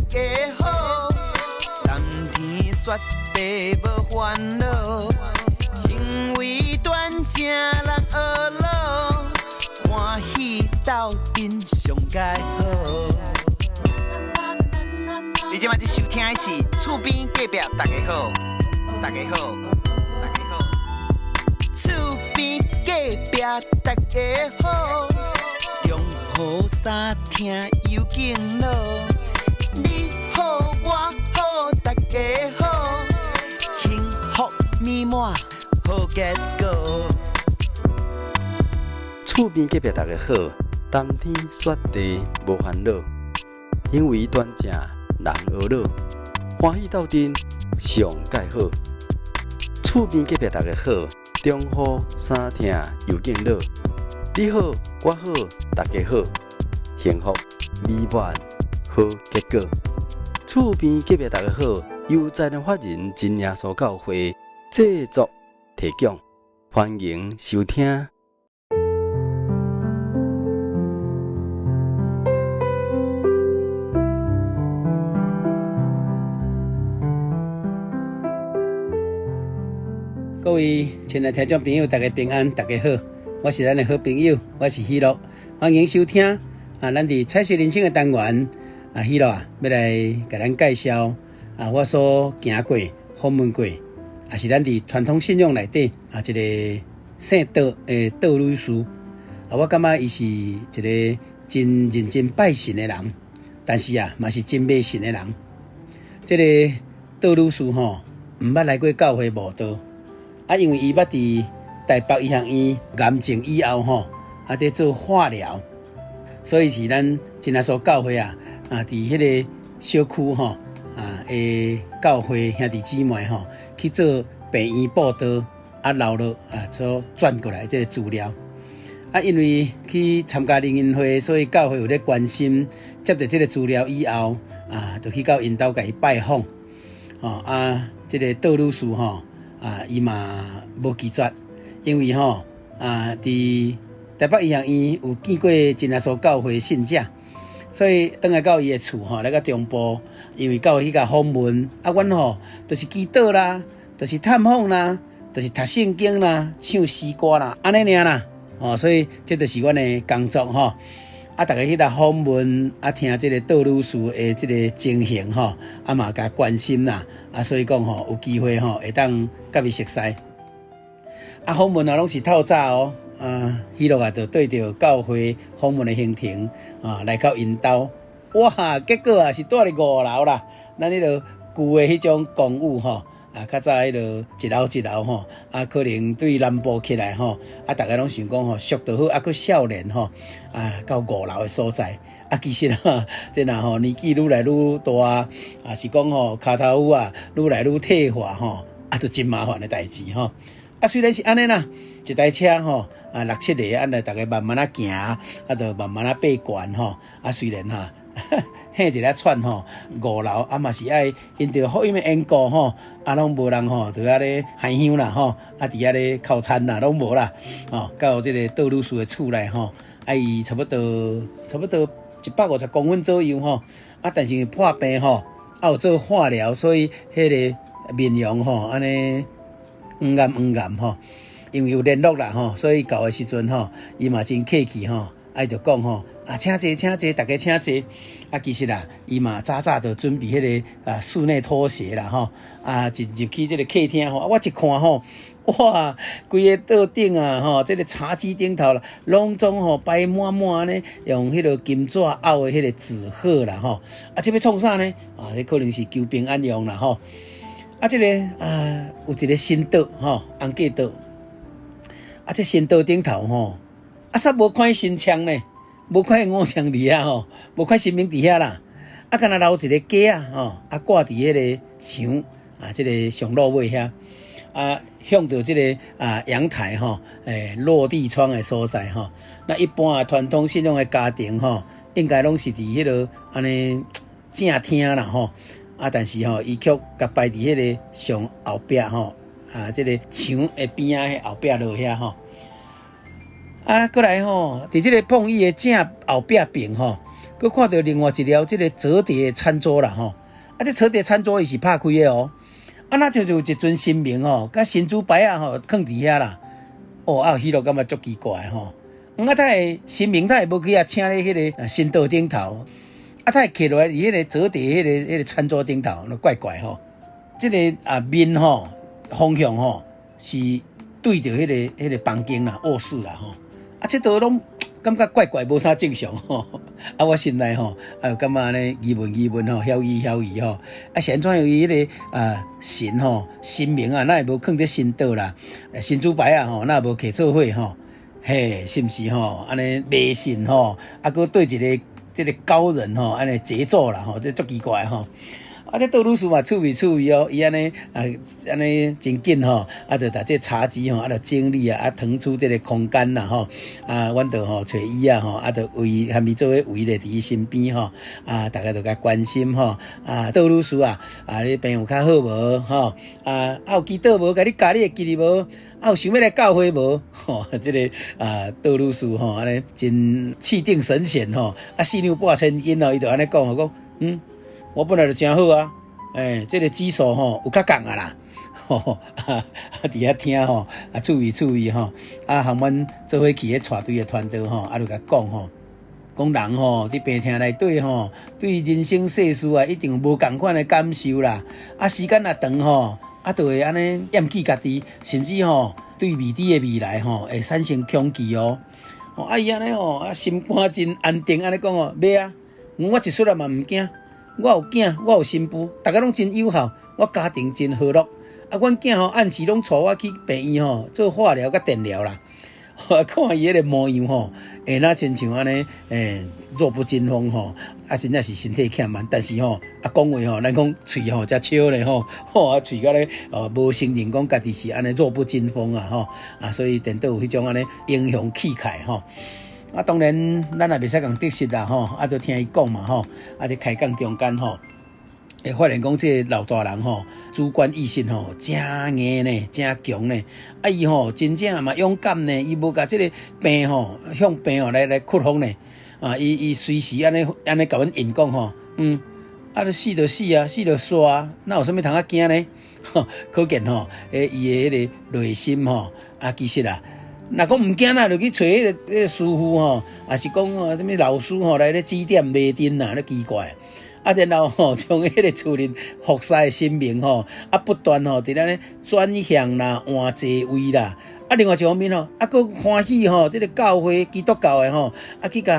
家好。談天說地無煩惱，行為端正人呵咾，歡喜鬥陣上蓋好。你這擺佇收聽的是厝邊隔壁大家好，大家好，大家好。厝邊隔壁大家好，中雨三聽有敬老，你好我好大家好，幸福美滿好結果。厝邊隔壁大家好，談天說地無煩惱，行為端正人呵咾，歡喜鬥陣上蓋好。厝邊隔壁大家好，中雨三聽又敬老，你好我好大家好，幸福美滿好結果。厝邊隔壁大家好，由財團法人真耶穌教會製作提供，歡迎收聽。各位親愛聽眾朋友，大家平安，大家好，我是咱的好朋友，我是喜樂，歡迎收聽啊，咱佇彩色人生的單元啊，喜樂啊，欲來共咱介紹啊，我所行過、訪問過，也是咱佇傳統信仰內底啊，一个姓杜的杜女士啊，我感覺伊是一个真認真拜神的人，但是啊，嘛是真迷信的人。這个杜女士吼，毋捌來過教會慕道。啊，因為伊捌佇台北醫學院癌症以後吼，啊，佇做化療，所以是咱真耶穌教會啊，啊，佇彼个小區吼，啊，的教會兄弟姊妹吼，去做病院佈道，啊，留落啊，所轉過來這个資料。啊，因為去參加靈恩會，所以教會有咧關心，接著這个資料以後，啊，就去到𪜶兜共伊拜訪，吼，啊，這个杜女士吼。啊，伊嘛無拒絕，因為吼啊，佇台北醫學院有見過真耶穌教會信者，所以轉來到伊的厝吼，來到中部，因為教會去共訪問，啊，阮吼就是祈禱啦，就是探訪啦，就是讀聖經啦，唱詩歌啦，按呢爾啦，哦，所以這就是阮的工作吼。啊，逐家去共訪問，啊，聽這个杜女士的這个情形吼，啊嘛共關心啦，啊，所以講吼，有機會吼會當共伊熟似。啊，訪問啊攏是透早哦，啊，喜樂啊，就對著教會訪問的行程啊，來到𪜶兜，哇，結果啊是蹛佇五樓啦，咱彼个舊的彼種公寓吼。啊，較早彼落一樓一樓吼，啊，可能對南部起來吼，啊，逐家攏想講吼，熟就好，啊，閣少年吼，啊，到五樓的所在，啊，其實啊，這若吼年紀愈來愈大，啊，是講吼，跤頭趺啊，愈來愈退化吼，啊，就真麻煩的代誌吼。啊，雖然是按呢啦，一台車吼，啊，六七個，按呢逐家慢慢仔行，啊，就慢慢仔爬懸吼，啊，雖然哈。嘿，一个喘吼，五樓啊嘛是愛因著福音的緣故吼，啊攏無人吼，佇遐咧還香啦吼，啊佇遐咧哭田啦，攏無啦，吼，到這个杜女士的厝內吼，啊伊差不多150公分左右吼，啊但是破病吼，啊有做化療，所以彼个面容吼，按呢黃暗黃暗吼，因為有聯絡啦吼，所以到的時陣吼，伊嘛真客氣吼。啊，伊就講吼，啊，請坐，請坐，逐家請坐。啊，其實啊，伊嘛早早就準備彼个啊室內拖鞋啦吼。啊，一入去這个客廳吼，啊，我一看吼，哇，規个桌頂啊吼，這个茶几頂頭啦，攏總吼擺滿滿按呢，用彼个金紙拗的彼個紙鶴啦吼。啊，這欲創啥呢？啊，這可能是求平安用啦吼。啊，這个啊，有一个神桌吼，紅架桌。啊，這神桌頂頭吼。啊，煞無看見神像呢，無看見偶像佇遐吼，無看神明佇遐啦。啊，干焦留一个架仔吼，啊掛佇彼个牆啊，這个上落尾遐，啊向著這个啊陽台吼，落地窗的所在吼。那一般啊傳統信仰的家庭吼，應該攏是佇彼个按呢正廳啦吼。啊，但是吼，伊卻共擺佇彼个上後壁吼，啊，這个牆的邊仔後壁落遐吼。啊，閣來吼，佇這个碰椅的正後壁爿吼，閣看著另外一粒這个折疊餐桌啦吼，啊，這折疊餐桌伊是拍開的哦，啊，若像就有一尊神明吼，佮神主牌仔吼，囥佇遐啦。哦，啊，彼落感覺足奇怪吼。啊，他的神明他會無去遐請咧彼个神桌頂頭，啊，他會徛落來佇彼个折疊彼个餐桌頂頭，怪怪吼。這个面吼方向吼是對著彼个房間啦、臥室啦吼。啊，這都攏感覺怪怪，無啥正常吼。啊，我心內吼，啊，感覺按呢疑問疑問吼，猶疑猶疑吼。啊，是按怎樣伊彼个神吼神明啊，哪會無囥佇神桌啦？神主牌仔吼，哪會無徛做伙吼？嘿，是毋是吼？按呢迷信吼，啊，閣對一个這个高人吼，按呢節奏啦吼，這足奇怪吼。啊，這杜女士嘛趣味趣味哦，伊按呢啊，按呢真緊吼，啊，就共這茶几吼，啊，就整理啊，啊，騰出這个空間啦吼，啊，阮就吼揣椅仔吼，啊，就圍和伊做伙圍咧佇伊身邊吼，啊，逐家就共關心吼，啊，杜女士啊，啊，你病有較好無吼？啊，啊有祈禱無？共你教你會記得無？啊，有想欲來教會無？吼，這个啊，杜女士吼，按呢真氣定神閒吼，啊，四兩撥千斤哦，伊就按呢講，講嗯。我本來就誠好啊，欸，這个指數吼有較降啊啦，吼，啊，佇遐聽吼，啊，注意注意吼，啊，和阮做伙去彼帶隊的團隊吼，啊，就共講吼，講人吼佇病痛內底吼，對人生世事啊，一定有無仝款的感受啦。啊，時間若長吼，啊，就會按呢厭棄家己，甚至吼對未知的未來吼會產生恐懼哦。啊，伊按呢吼，啊，心肝真安定，按呢講哦，袂啊，我一絲仔嘛毋驚。我有囝，我有新婦，逐家攏真友好，我家庭真和樂。啊，阮囝吼按時攏帶我去病院吼做化療佮電療啦。看伊彼个模樣吼，會若親像按呢，欸，弱不禁風吼，啊，真正是身體欠慢，但是吼，啊，講話吼，咱講喙吼才笑咧吼，吼啊喙甲咧哦，無承認講家己是按呢弱不禁風啊吼，啊，所以顛倒有彼種按呢英雄氣概吼。啊，當然，咱也袂使共得失啦吼，啊，就聽伊講嘛吼，啊，佇開講中間吼，會發現講這个老大人吼，主觀意識吼，誠硬呢，誠強呢，啊，伊吼真正嘛勇敢呢，伊無共這个病吼，向病吼來屈服呢，啊，伊隨時按呢按呢共阮應講吼，嗯，啊，就死就死啊，死就煞啊，哪有啥物通啊驚呢？可見吼，欸，伊的彼个內心吼，啊，其實啊。若講毋驚啦，就去揣彼个師傅吼，抑是講吼啥物老師吼來咧指點迷津啦，咧奇怪。啊，然後吼將彼个厝裡服侍的神明吼，啊不斷吼佇咧呢轉向啦、換座位啦。啊，另外一方面吼，啊，閣歡喜吼，這个教會基督教的吼，啊去共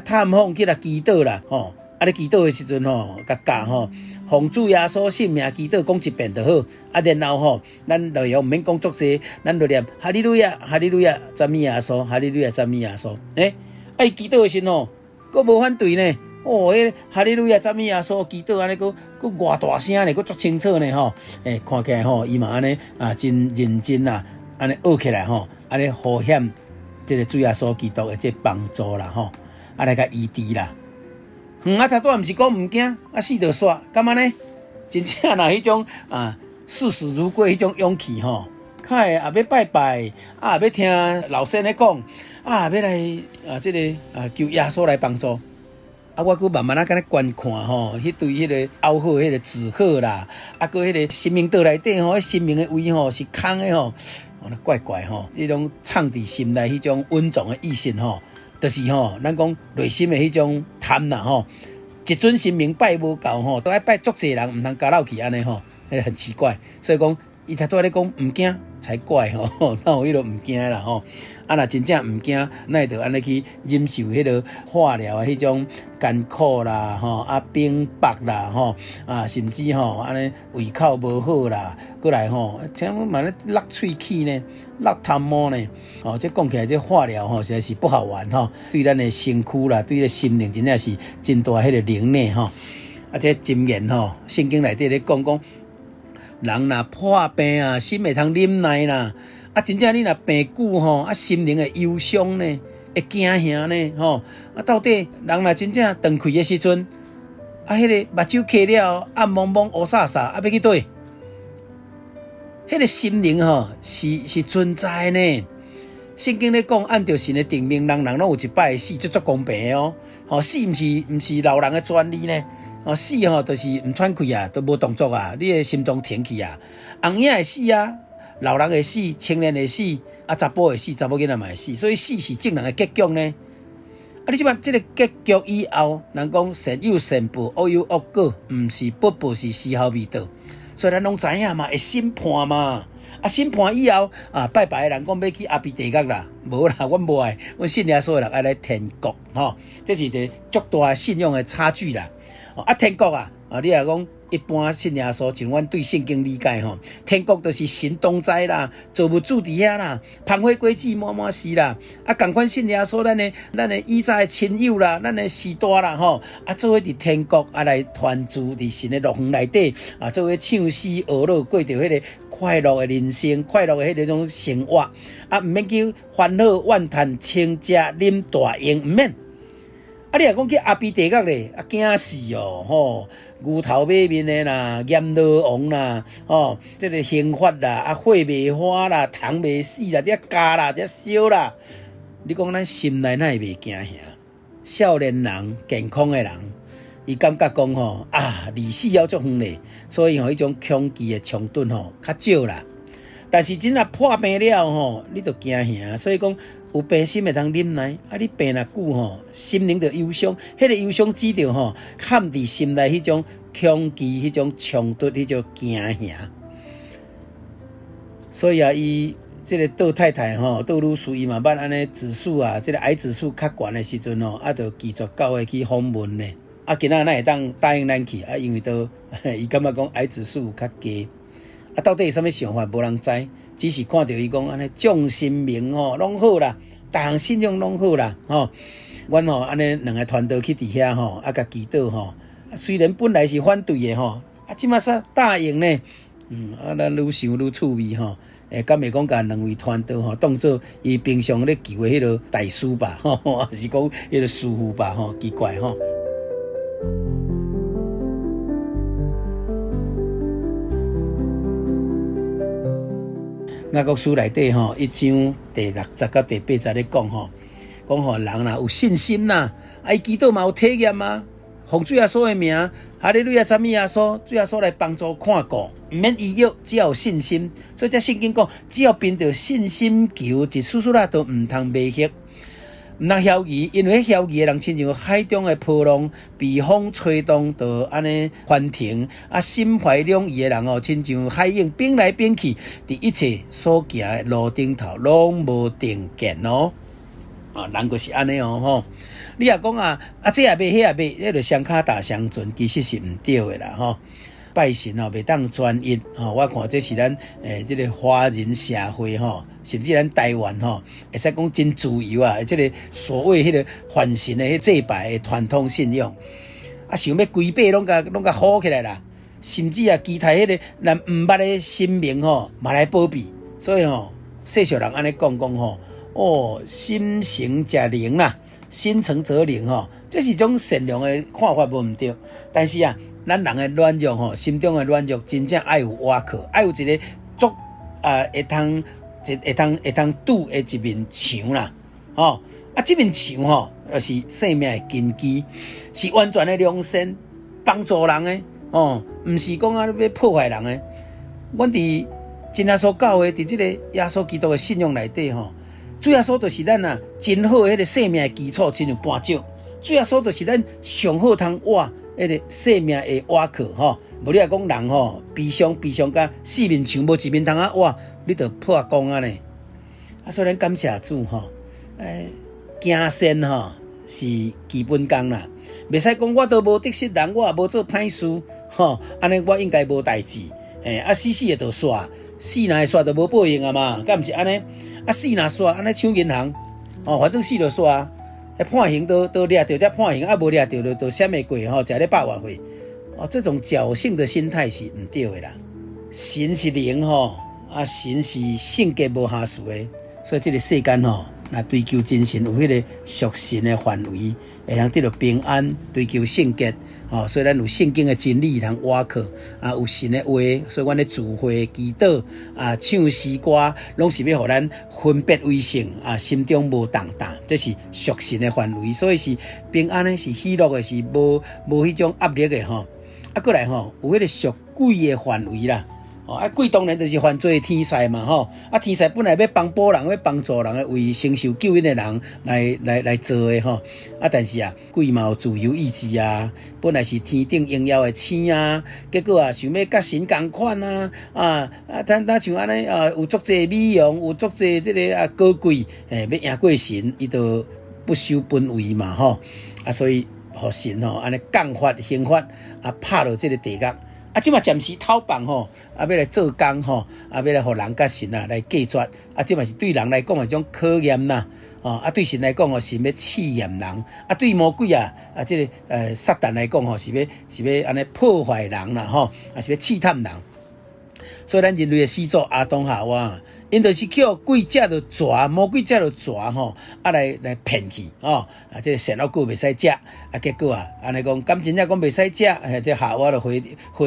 探訪，去共祈禱啦，吼。啊！咧祈禱的時陣吼，共教吼，奉主耶穌聖名祈禱講一遍就好。啊，然後吼，咱內容毋免講足濟，咱就念哈利路亞，哈利路亞，讚美耶穌，哈利路亞，讚美耶穌。欸，啊，伊祈禱的時陣吼，閣無反對呢。哦，彼个哈利路亞，讚美耶穌，祈禱按呢閣閣偌大聲呢，閣足清楚呢吼。欸，看起來吼，伊嘛按呢啊，真認真啊，按呢學起來吼，按呢呼喊這个主耶穌基督的這幫助啦吼，啊來共醫治啦。嗯，啊，頭拄仔毋是講毋驚，啊死就煞，敢按呢？真正若彼種啊視死如歸彼種勇氣吼，較會也欲拜拜，啊也欲聽老先咧講，啊也欲來啊這个啊求耶穌來幫助。啊，我閣慢慢仔按呢觀看吼，彼對彼个拗好彼个紙鶴啦，啊閣彼个神明桌內底吼，彼神明的位吼是空的吼，哦，怪怪吼，彼種藏佇心內彼種隱藏的意識吼。就是吼，咱講內心的彼種貪啦吼，一尊神明拜無夠吼，都愛拜足濟人，毋通交落去按呢吼，很奇怪。所以講，伊頭拄仔咧講毋驚才怪吼，哪有彼个毋驚啦吼？啊，若真正毋驚，哪會著按呢去忍受彼个化療的彼種艱苦啦吼，啊冰雹啦吼，啊甚至吼按呢胃口無好啦，閣來吼，聽講嘛咧落喙齒呢，落頭毛呢，哦，這講起來這化療吼實在是不好玩吼，對咱的身軀啦，對咱心靈真正是真大彼個凌虐吼。啊，這箴言吼，聖經內底咧講講，人若破病啊，心會通忍耐啦。啊，真正你若病久吼，啊，心靈會憂傷呢，會驚嚇呢，吼。啊，到底人若真正斷氣的時陣，啊，彼个目睭開了，暗濛濛烏煞煞，啊，欲去佗？彼个心靈吼是存在呢。聖經咧講，按著神的定命，人人攏有一擺會死，這足公平的哦。吼，死毋是老人的專利呢。哦，死吼就是毋喘氣啊，都無動作啊，你的心臟停去啊。紅嬰會死啊，老人會死，青年會死，啊，查埔會死，查某囡仔嘛會死。所以死是眾人的結局呢。啊，你這擺這个結局以後，人講善有善報，惡有惡果，毋是不報是時候未到。所以咱攏知影嘛，會審判嘛。啊，審判以後啊，拜拜的人講欲去阿鼻地獄啦，無啦，阮無愛，阮信耶穌的人愛來天國，吼，這是一个足大的信仰的差距啦。啊，天國啊，啊，你若講一般信耶穌，像阮對聖經理解吼，天國就是神同在啦，造物主佇遐啦，芳花果子滿滿是啦。啊，仝款信耶穌，咱的以早的親友啦，咱的時代啦，吼，啊，做伙佇天國啊來團聚佇神的樂園內底，啊，做伙唱詩學樂，過著彼个快樂的人生，快樂的彼个種生活，啊，毋免去煩惱怨嘆，穿食啉大用，毋免。啊，你若講去阿鼻地獄咧，啊驚死哦，吼，牛頭馬面的啦，閻羅王啦，吼，這个刑罰啦，啊火袂化啦，蟲袂死啦，佇遐咬啦，佇遐燒啦。你講咱心內哪會袂驚嚇？少年人、健康的人，伊感覺講吼啊，離死猶足遠咧，所以吼，彼種恐懼的衝突吼較少啦。但是真若破病了吼，你就驚嚇。所以講有病心會當忍耐，啊，你病若久吼，心靈就憂傷，彼个憂傷指著吼，藏佇心內彼種恐懼、彼種衝突、彼種驚嚇。所以啊，伊這个杜太太吼，杜女士伊嘛捌按呢指數啊，這个癌指數較懸的時陣吼，啊，就拒絕教會去訪問呢。啊，今仔哪會當答應咱去？啊，因為都伊感覺講癌指數有較低。啊，到底是啥物想法，無人知，只是看著伊講按呢，眾神明吼攏好啦，逐項信仰攏好啦，吼。阮吼按呢兩个團隊去佇遐吼，啊，共祈禱吼。雖然本來是反對的吼，啊，這馬煞答應呢。啊，咱愈想愈趣味吼。欸，敢會講共兩位傳道吼，當做伊平常咧求的彼个大師吧，吼，抑是講彼个師傅吧，吼，奇怪吼。雅各書內底吼，一章第六節到第八節咧講吼，講予人啦有信心啦，啊伊祈禱嘛有體驗啊，奉主耶穌的名，哈利路亞讚美耶穌，主耶穌來幫助看顧，毋免醫藥，只要有信心。所以這聖經講，只要憑著信心求，一絲絲仔都毋通迷惑。毋通猶疑，因為彼猶疑的人親像海中的波浪，被風吹動，就按呢翻騰。啊，心懷兩意的人哦，親像海湧，變來變去，佇一切所行的路頂頭，攏無定見哦。啊，人就是按呢哦吼。你若講啊，啊這也袂，彼也袂，彼就雙跤踏雙船，其實是毋對的啦吼。拜神哦，袂當專一吼。我看這是咱欸，這个華人社會吼，甚至咱台灣吼，會使講真自由啊。這个所謂彼个泛神的彼祭拜的傳統信仰，啊，想欲規擺攏共好起來啦。甚至啊，其他彼个咱毋捌的神明吼，嘛來保庇。所以吼，世俗人按呢講講吼，哦，心誠則靈啦，心誠則靈吼，這是一種善良的看法，無毋對。但是啊，咱人的軟弱吼，心中的軟弱，真正愛有倚靠，愛有一个足啊，會通一會通會通拄的一面牆啦，吼啊，這面牆吼，就是生命的根基，是完全的良善，幫助人的哦，毋是講啊欲破壞人的。阮佇真耶穌教會，佇這个耶穌基督的信仰內底吼，主耶穌就是咱啊真好的彼个生命的基礎，親像絆石。主耶穌就是咱上好通倚。彼个生命的倚靠吼，無你若講人吼，悲傷悲傷甲四面牆無一面通啊倚，你就破功啊呢。啊，所以咱感謝主吼，欸，行善吼是基本功啦，袂使講我都無得失人，我也無做歹事吼，按呢我應該無代誌。欸，啊死死的就煞，死若會煞就無報應啊嘛，敢毋是按呢？啊死若煞，按呢搶銀行，哦，反正死就煞。判刑都都掠著才判刑，啊無掠著就就閃會過吼，食咧百外歲。哦，這種僥倖的心態是毋對的啦。神是靈吼，啊神是聖潔無瑕疵的，所以這个世間吼，若追求真神有彼个屬神的範圍，會通得著平安，追求聖潔，哦，所以咱有聖經的真理通倚靠，啊，有神的話，所以阮咧聚會祈禱啊，唱詩歌，攏是欲予咱分別為聖啊，心中無動盪，這是屬神的範圍，所以是平安的，是喜樂的，是無彼種壓力的吼。啊，閣來吼，有彼個屬鬼的範圍啦。哦，啊，鬼當然就是犯罪的天使嘛，吼！啊，天使本來欲幫補人，欲幫助人的，為承受救恩的人來做的吼。啊，但是啊，鬼嘛有自由意志啊，本來是天頂榮耀的星啊，結果啊，想欲佮神仝款啊，啊啊，咱像按呢啊，有足濟美容，有足濟這个啊高貴，欸，欲贏過神，伊就不守本位嘛，吼！啊，所以予神吼按呢降罰刑罰啊，拍落這个地獄。啊，這馬暫時偷放吼，啊，欲來做工吼，啊，欲來予人佮神啊來隔絕，啊，這嘛是對人來講一種考驗啦，哦，啊，對神來講吼是欲試驗人，啊，對魔鬼啊，啊，這个撒旦來講吼是欲按呢破壞人啦，吼，啊，是欲試探人。所以咱人類的始祖亞當夏娃，𪜶就是去予鬼藉著蛇，魔鬼藉著蛇吼，啊來騙去，哦，啊，這个善惡果袂使食，啊，結果啊，按呢講，敢真正講袂使食，嘿，這夏娃就回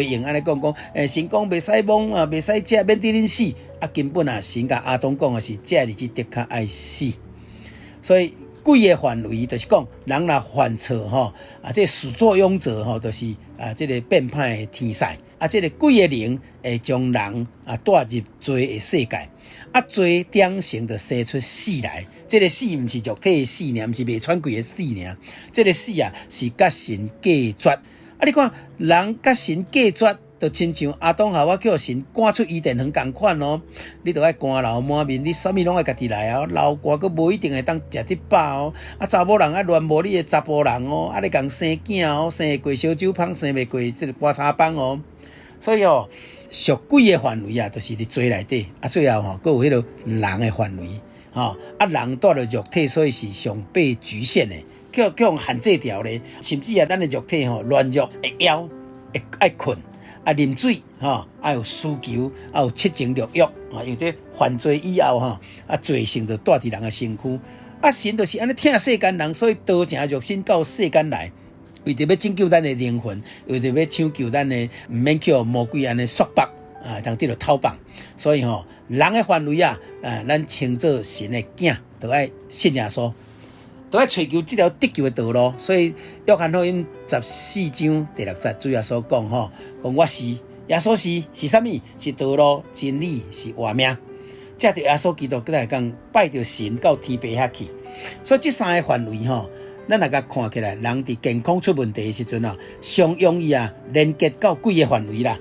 應按呢講講，欸，神講袂使摸啊，袂使食，免得恁死，啊，根本啊，神共亞當講的是，食的日子的確愛死，所以鬼的範圍就是講，人若犯錯吼，啊，這个始作俑者吼，就是啊，這个變歹的天使。啊，這个鬼的靈會將人啊帶入罪的世界，啊，罪長成就生出死來。這个死毋是肉體的死爾，毋是袂喘氣的死爾。這个死啊，是佮神隔絕。啊，你看人佮神隔絕，就親像亞當夏娃去予神趕出伊甸園仝款哦。你著愛汗流滿面，你啥物攏愛家己來哦。流汗閣無一定會當食得飽哦。啊，查某人愛戀慕你的查埔人哦，啊，你共生囝哦，生會過燒酒芳，生袂過這个棺材板哦。所以哦，屬鬼的範圍啊，就是佇罪內底啊，最後吼，閣有彼个人的範圍，吼啊，人帶著肉體，所以是上被局限的，去予限制牢咧。甚至啊，咱的肉體吼軟弱，會枵，會愛睏，啊，啉水，吼，啊有需求，啊有七情六欲，啊，因為這犯罪以後吼，啊罪性就帶佇人的身軀，啊神就是按呢疼世間人，所以道成肉身到世間來。為著欲拯救咱的靈魂，為著欲搶救咱的，毋免去予魔鬼按呢束縛啊，通得著偷放。所以吼，人的範圍啊，啊，咱稱做神的囝，著愛信耶穌，著愛揣求這條得救的道路。所以約翰福音14章第6節，主耶穌講吼，講我是耶穌是啥物？是道路、真理、是活命。藉著耶穌基督，閣來講拜著神到天父遐去。所以這三个範圍吼。咱若共看起來，人佇健康出問題的時陣啊，上容易啊連結到鬼的範圍啦。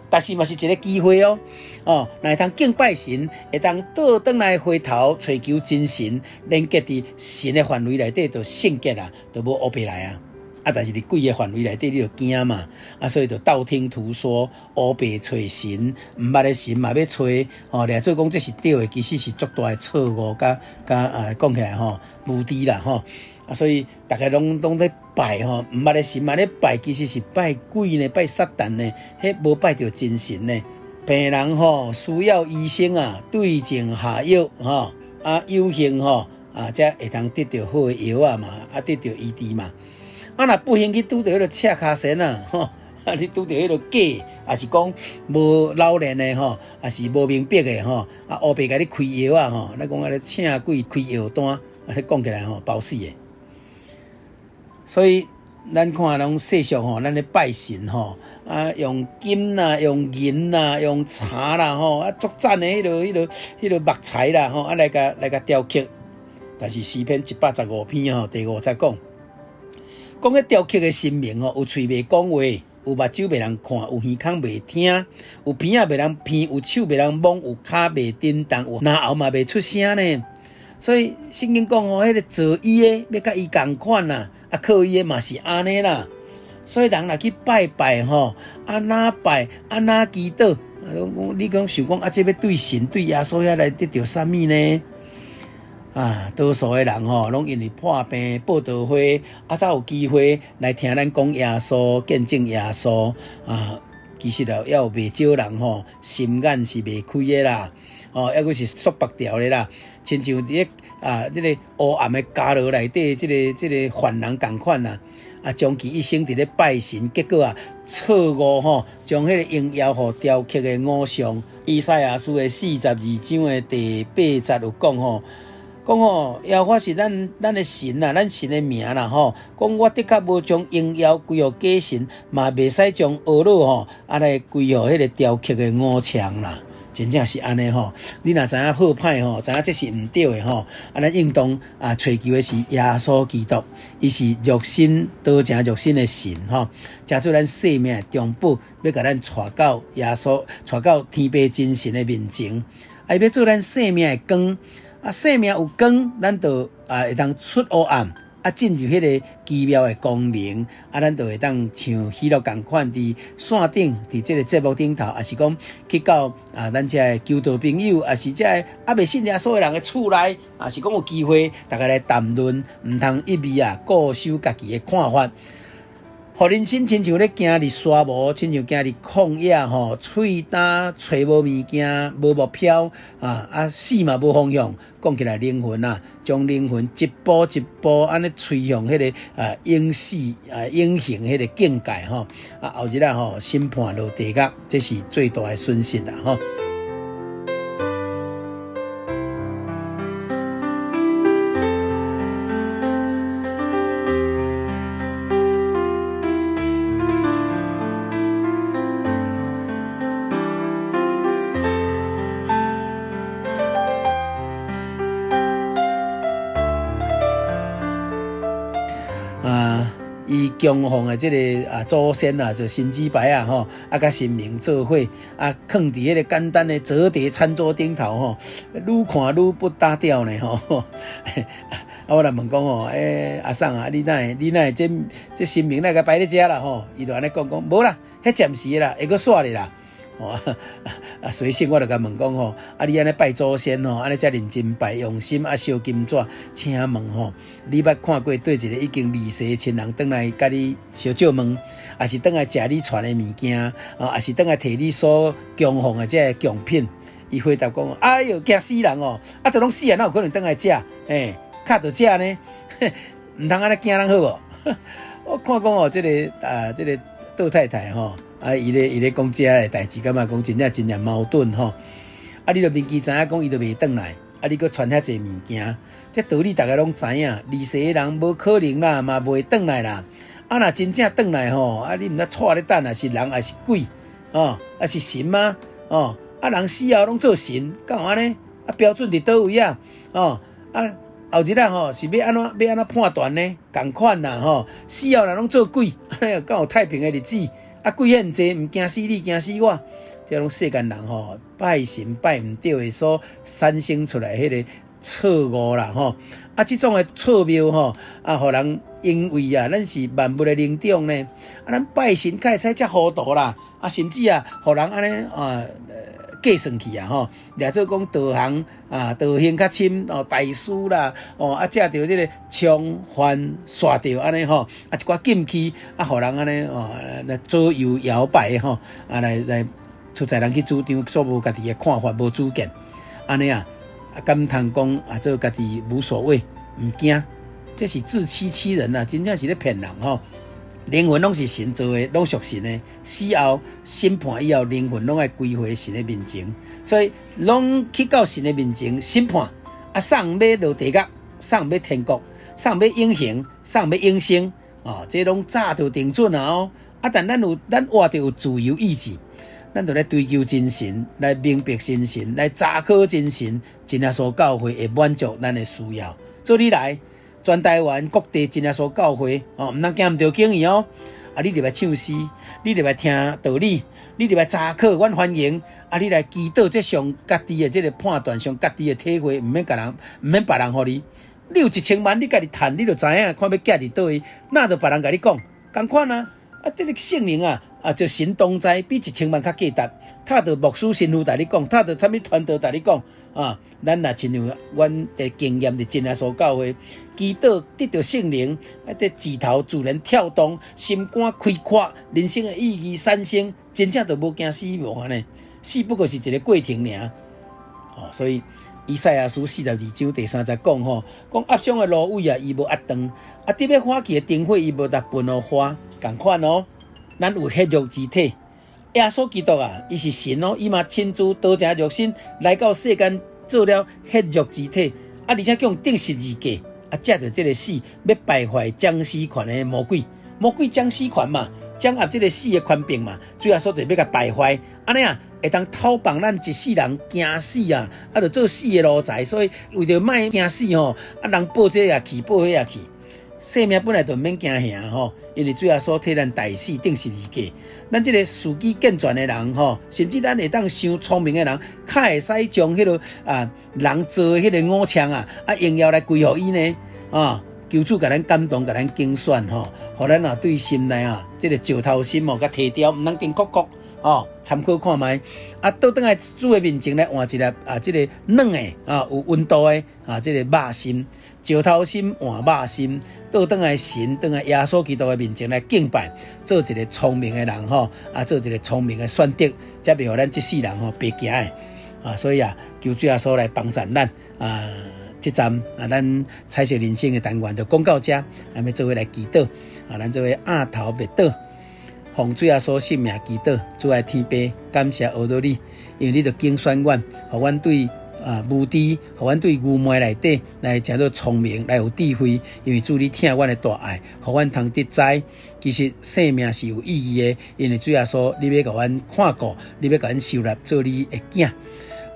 但是嘛是一个機會哦，哦，若會通敬拜神，會當倒轉來回頭揣求真神，連結佇神的範圍內底，就聖潔啊，就無烏白來啊。啊，但是佇鬼的範圍內底，你就驚嘛，啊，所以就道聽途說，烏白揣神，毋捌的神嘛欲揣，哦，掠做講這是對的，其實是足大的錯誤，佮佮啊講起來吼，無知啦吼。啊，所以逐家攏咧拜吼，毋捌的神嘛咧拜，其實是拜鬼呢，拜撒旦呢，彼無拜著真神呢。病人吼需要醫生啊，對症下藥吼，啊有幸吼啊，才會通得著好的藥仔嘛，啊得著醫治嘛。啊，若不幸去拄著彼个赤跤仙啊，吼，啊你拄著彼个假，抑是講無老練的吼，抑是無明白的吼，啊烏白共你開藥仔吼，咱講按呢請鬼開藥單，啊你講起來吼包死的。所以咱看攏世俗吼，咱咧拜神吼，啊用金啦，用銀啦，用茶啦吼，啊足讚的彼个木材啦吼，啊來共雕刻。但是詩篇115篇吼，第5節講，講彼雕刻的神明吼，有喙袂講話，有目睭袂人看，有耳孔袂聽，有鼻仔袂人鼻，有手袂人摸，有跤袂振動，有嚨喉嘛袂出聲呢。所以聖經講吼，彼个造伊的欲佮伊仝款啦。啊，靠伊的嘛是按呢啦，所以人若去拜拜吼，啊哪拜啊哪祈禱，你講想講啊，這欲對神對耶穌遐來得著啥物呢？啊，多數的人吼，攏因為破病報道會，啊，才有機會來聽咱講耶穌，見證耶穌啊。其實啊，猶有袂少人吼，心眼是袂開的啦，哦，猶閣是束縛牢的啦，親像佇咧啊，這个黑暗的監牢內底，這个犯人仝款啦。啊，終其一生佇咧拜神，結果啊，錯誤吼，將彼个榮耀予雕刻的偶像。以賽亞書的42章的第八節有講吼，講吼，耶和華是咱的神啊，咱神的名啦吼。講我的確無將榮耀歸予假神，嘛袂使將呵咾吼，啊來歸予彼个雕刻的偶像啦。真正是按呢吼，你若知影好歹吼，知影這是毋對的吼，啊，咱應當啊揣求的是耶穌基督，伊是肉身道成肉身的神吼，成做咱生命的中保，欲共咱帶到耶穌，帶到天父真神的面前，啊，伊欲做咱生命的光，啊，生命有光，咱就啊會當出黑暗。啊，進入彼个奇妙的光明，啊，咱就會當像喜樂仝款佇線頂，佇這个節目頂頭，抑是講去到啊，咱遮的基督徒朋友，抑是遮个猶未信耶穌的人的厝內，抑是講有機會，大家來談論，毋通一味啊固守家己的看法。予人生親像咧行佇沙漠，親像行佇曠野吼，喙焦揣無物件，無目標啊！啊，死嘛無方向。講起來靈魂啊，將靈魂一步一步按呢趨向彼个啊永死啊永恆彼个境界吼。啊，後日啊吼審判落地獄，這是最大的損失啦吼。啊，伊供奉的這个啊祖先啊，就神主牌啊吼，啊佮神明做伙啊，囥佇彼个簡單的摺疊餐桌頂頭吼，愈看愈不搭調呢吼。啊，我來問講吼，欸，阿桑啊，你哪會你哪會這這神明哪會共擺咧遮啦吼？伊就按呢講講，無啦，彼暫時的啦，會閣煞咧啦。哦，啊，隨性我就共問講吼，啊，你按呢拜祖先吼，按呢遮認真拜，用心啊燒金紙，請問吼，你捌看過佗一个已經離世的親人轉來共你相借問，抑是轉來食你傳的物件，啊，抑是轉來提你所供奉的這个貢品？伊回答講，哎喲，驚死人哦！啊，都攏死啊，哪有可能轉來食？欸，較著食呢？毋通按呢驚人好無？我看講哦，這个啊，這个杜太太吼。啊！伊咧伊咧講這个代誌，感覺講真正真正矛盾吼。啊！你著明知知影講伊著袂轉來，啊！你閣傳遐濟物件，這道理逐家攏知影。離世的人無可能啦，嘛袂轉來啦。啊！若真正轉來吼，啊！你毋知跩咧等啊，是人抑是鬼？哦，抑是神嗎？哦，啊！人死後攏做神，敢有按呢？啊！標準佇佗位啊？哦，啊！後日仔吼是欲按怎欲按怎判斷呢？仝款啦吼，死後若攏做鬼，按呢敢有太平的日子？啊，鬼遐爾濟，毋驚死你，驚死我。這攏世間人吼拜神拜毋對的所產生出來彼个錯誤啦吼。啊，這種的錯謬吼，啊，予人因為啊，咱是萬物的靈長呢，啊，咱拜神較會使遮糊塗啦，啊，甚至啊，予人按呢啊。計算去啊吼，掠做講道行啊，道行較深哦，大師啦哦，啊，藉著這个沖翻刷著按呢吼，啊，一寡禁區啊，予人按呢哦，來左右搖擺吼，啊，來來出在人去主張，煞無家己的看法，無主見，按呢啊，啊，敢通講啊，做家己無所謂，毋驚，這是自欺欺人啊，真正是咧騙人吼。靈魂攏是神造的，攏屬神的。死後審判以後，靈魂攏愛歸回神的面前，所以攏去到神的面前審判。啊，送欲落地獄，送欲天國，送欲永恆，送欲永生。哦，這攏早就定準啊！哦，啊，但咱有咱活著有自由意志，咱就來追求真神，來明白真神，來查考真神，真耶穌教會會滿足咱的需要。做你來。全台灣各地真耶穌教會哦，毋通行毋著經去哦。啊，你入來唱詩，你入來聽道理，你入來查考，阮歡迎。啊，你來祈禱，這上家己的這个判斷，上家己的體會，毋免共人，毋免別人予你。你有1000萬，你家己趁，你就知影，看欲寄佇佗位，哪著別人共你講，仝款啊。啊，這个聖靈啊，啊，就神同在，比1000萬較價值。透著牧師神父共你講，透著啥物傳道共你講啊。咱若親像阮的經驗，佇真耶穌教會祈禱得著聖靈，啊，這指頭自然跳動，心肝開闊，人生的意義產生，真正就無驚死亡呢。死不過是一个過程爾。哦，所以以賽亞書42章第3節講吼，講壓傷的蘆葦啊，伊無壓斷；啊，得欲火去的燈火，伊無來分予花。仝款哦，咱有血肉之體，耶穌基督啊，伊是神哦，伊嘛親自道成肉身來到世間做了血肉之體，啊，而且叫人釘十字架，啊，藉著這个死，欲敗壞掌死權的魔鬼，魔鬼掌死權嘛，掌握這个死的權柄嘛，主耶穌就欲共敗壞，按呢啊，會當討放咱一世人驚死啊，啊，就做死的奴才，所以為著莫驚死吼，啊，人報這也去，報彼也去。生命本來就毋免驚嚇吼，因為主耶穌替咱代死釘十字架。咱這个四肢健全的人吼，甚至咱會當傷聰明的人，較會使將彼个啊人造的彼个五槍啊，啊榮耀來歸予伊呢啊！求主共咱感動，共咱揀選吼，予咱啊對心內啊這个石頭心哦，共提掉，毋通定國國哦，參考看覓啊，倒轉來主的面前來換一粒啊，這个軟的啊有溫度的啊，這个肉心。石頭心換肉心，倒轉來神，轉來耶穌基督的面前來敬拜，做一个聰明的人吼，啊，做一个聰明的選擇，才袂予咱這世人吼白行的啊。所以啊，求主耶穌來幫助咱啊。這站啊，咱彩色人生的單元就講到這，咱欲做伙來祈禱啊，咱做伙按頭默禱，奉主耶穌聖名祈禱，主愛天父，感謝阿羅你，因為你著揀選阮，予阮對啊，無知，予阮對愚昧內底來成做聰明，來有智慧。因為主你疼阮的大愛，予阮通得知，其實生命是有意義的。因為主耶穌，你欲共阮看顧，你欲共阮收納做你的囝。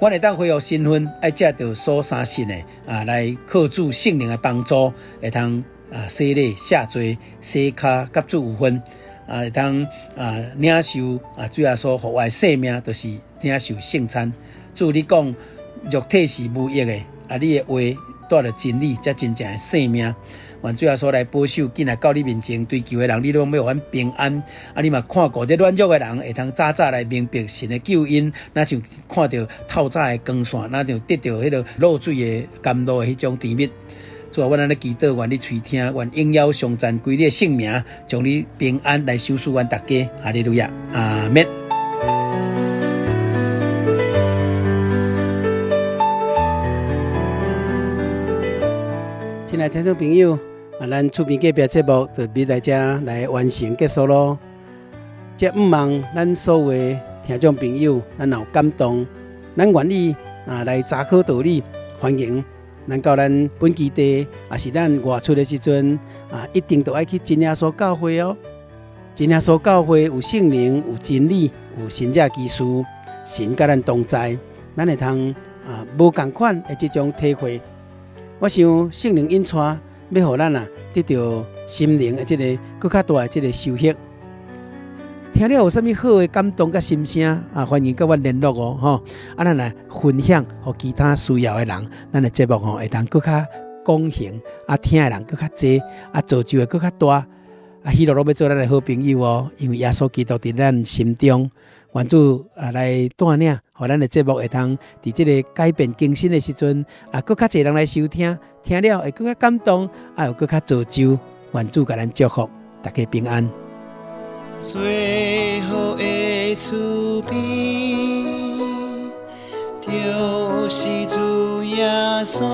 阮會當恢復身份，愛藉著所相信的啊，來靠主聖靈的幫助，會通啊洗禮赦罪、洗跤佮主有份啊，會當啊領受啊主耶穌予我的生命，就是領受聖餐。主你講，肉體是無益的，啊！你的話帶著真理，才真正的生命。願主耶穌來保守，緊來到你面前追求的人，你攏欲予阮平安。啊！你嘛看顧這軟弱的人，會通早早來明白神的救恩，若像看著透早的光線，若像得著彼个露水的甘露的彼種甜蜜。主啊，阮按呢祈禱，願你垂聽，願榮耀頌讚歸你的聖名，將你平安來賞賜阮逐家。哈利路亞，阿們。親愛聽眾朋友，啊，咱厝邊隔壁節目就欲來遮來完成結束囉。這毋望咱所有的聽眾朋友，咱若有感動，咱願意啊來查考道理，歡迎咱到咱本基地，抑是咱外出的時陣啊，一定都愛去真耶穌教會哦。真耶穌教會有聖靈，有真理，有神蹟奇事，神佮咱同在，咱會通啊無仝款的這種體會。我想聖靈引帶，欲予咱啊得著心靈的這个閣較大的這个收穫。聽了有啥物好的感動佮心聲啊，歡迎佮阮聯絡哦，吼！啊，咱來分享予其他需要的人，咱的節目吼會當閣較廣行，啊，聽的人閣較濟，啊，造就會閣較大。啊，彼路攏欲做咱的好朋友哦，因為耶穌基督佇咱心中，願主啊來帶領，予咱的節目會通佇這个改變更新的時陣，啊，閣較濟人來收聽，聽了會閣較感動，啊，有閣較造就，願主共咱祝福，大家平安。最好的厝邊，就是主耶穌，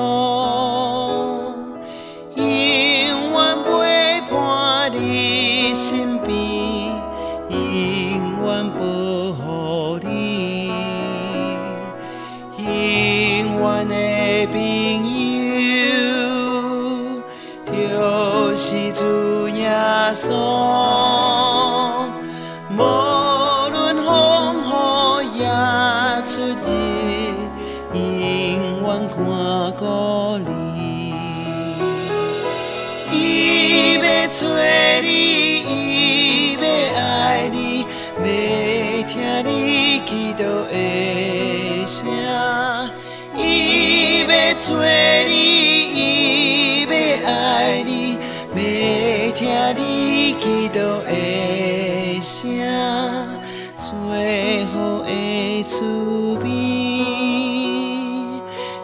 永遠陪伴你身邊，永遠保護你，永遠的朋友，就是主耶穌。無論風雨也出入，永遠看顧你。伊欲揣你，伊欲愛你，欲聽你祈禱的聲。伊欲揣你，伊欲愛你，欲聽你祈禱的聲。最好的厝邊，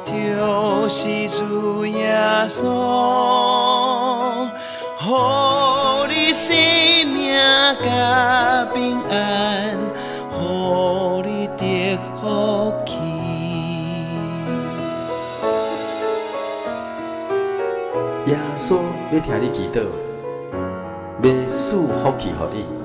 就是主耶穌，予你生命佮平安，予你得福氣。穌欲聽你祈禱，欲賜福氣予你。